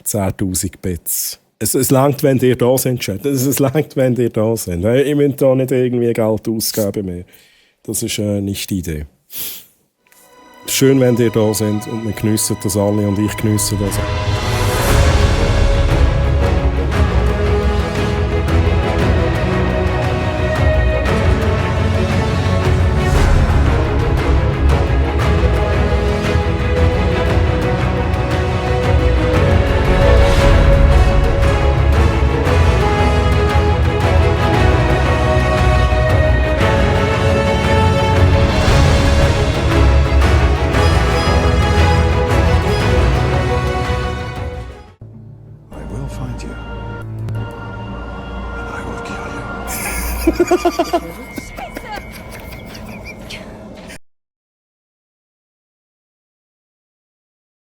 10'000 Bits. Es langt, wenn ihr da sind, Chat. Es langt, wenn ihr da sind. Ich will da nicht irgendwie Geld ausgeben mehr. Das ist nicht die Idee. Schön, wenn ihr da sind und wir geniessen das alle und ich geniesse das.